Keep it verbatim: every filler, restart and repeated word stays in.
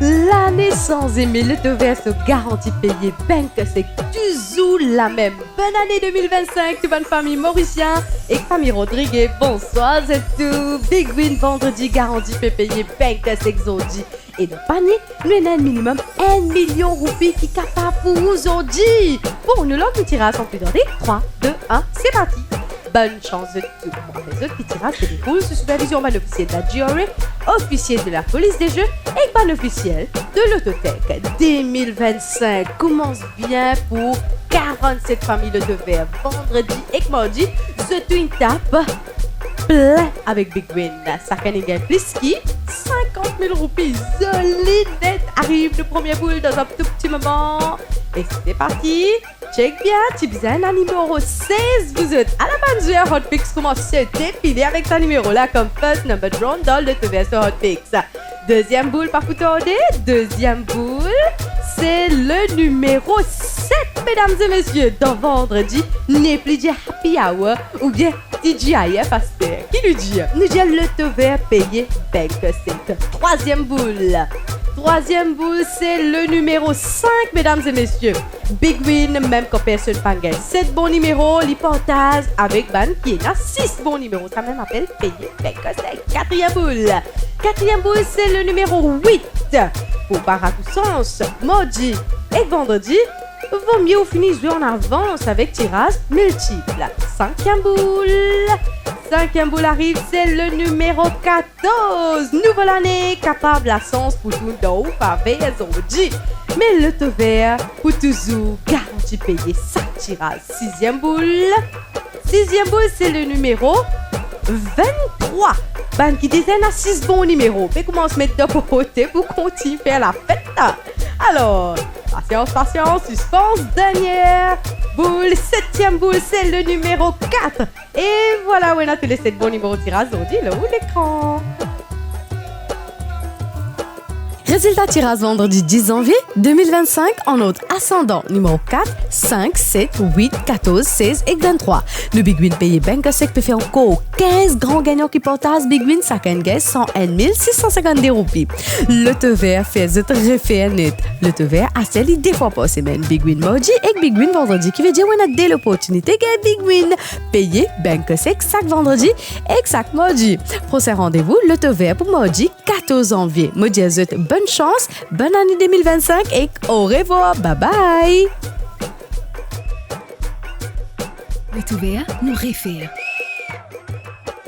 Lane sanze, me Lotovert so garanti peye bank sek touzour lamem. Bonn ane de mil vinn-sink, tou bann fami morisien ek fami Rodrige. Bonswar zot tou. Big Win Vandredi garanti pe peye bank sek zordi. E dan panie, nou ena enn minimem enn milion roupi ki kapav pou ou zordi. Bon, nou lans nou tiraz san pli tarde. Trwa, de, enn, se parti. Bonn sans zot tou. Mo rapel zot ki tiraz pe deroule sou sipervizion bann ofisiel de la G R A, ofisiel de la Police des Jeux ek bann ofisiel de Lottotech. De mil vinn-sink koumans bien pou karannset fami Lotovert. Vandredi ek mardi, zot tou inn tap plin avek Big Win. Sakenn inn gagn plis ki sinkant mil roupi. Zoli net. Ariv nou premie boul dan enn tou pti moman. E se parti. Chek bien, ti bizin ena nimero sez pou zot. Ala bann zwer Hot Picks koumans depile avek sa nimero la kom first number drawn dan Lotovert so Hot Picks. Deziem boul pa pou tarde. Deziem boul, se le nimero set, medam e mesie. Dan Vandredi, nepli dir happy hour oubien T G I F aster. Ki nou dir? Nou dir Lotovert peye bank sek. Trwaziem boul. Trwaziem boul, se le nimero sink, medam e mesie. Big Win, mem kan personn pa gagn set bon nimero, li partaz avek bann ki ena sis bon nimero. Samem apel peye bank sek. Katriem boul. Katriem boul, se le nimero wit. Pou pa rat ou sans, mardi ek vandredi, vomie ou fini zwe an avans avek tiraz miltip. Sinkiem boul. Sinkiem boul ariv, se le nimero katorz. Nouvo lane, kapav lasans pou tourn dan ou faver zordi. Me Lotovert pou touzour garanti peye sak tiraz. Siziem boul. Siziem boul, se le nimero vinn-trwa. Bann ki deza ena sis bon nimero, pe koumans met dan popote pou kontign fer lafet la. Alor, pasians, pasians, sispans, dernie boul, setiem boul, se le nimero kat. E vwala, ou ena tou le set bon nimero tiraz zordi lor ou lekran. Rezilta tiraz vandredi dis zanvie de mil vinn-sink, an ord asandan, nimero kat, sink, set, wit, katorz, sez ek vinn-trwa. Nou Big Win peye bank sek pe fer ankor kinz gran gagnan ki partaz Big Win, sakenn gagn san enn mil sis san sinkant-de roupi. Lotovert fer zot refer net. Lotovert aster li de fwa par semenn, Big Win mardi ek Big Win vandredi, ki vedir ou ena de loportinite gagn Big Win. Peye bank sek sak vandredi ek sak mardi. Prosin randevou Lotovert pou mardi katorz zanvie. Mo dir zot bonn sans, bonn ane de mil vinn-sink ek orevwar, bye bye. Lotovert, nou refer.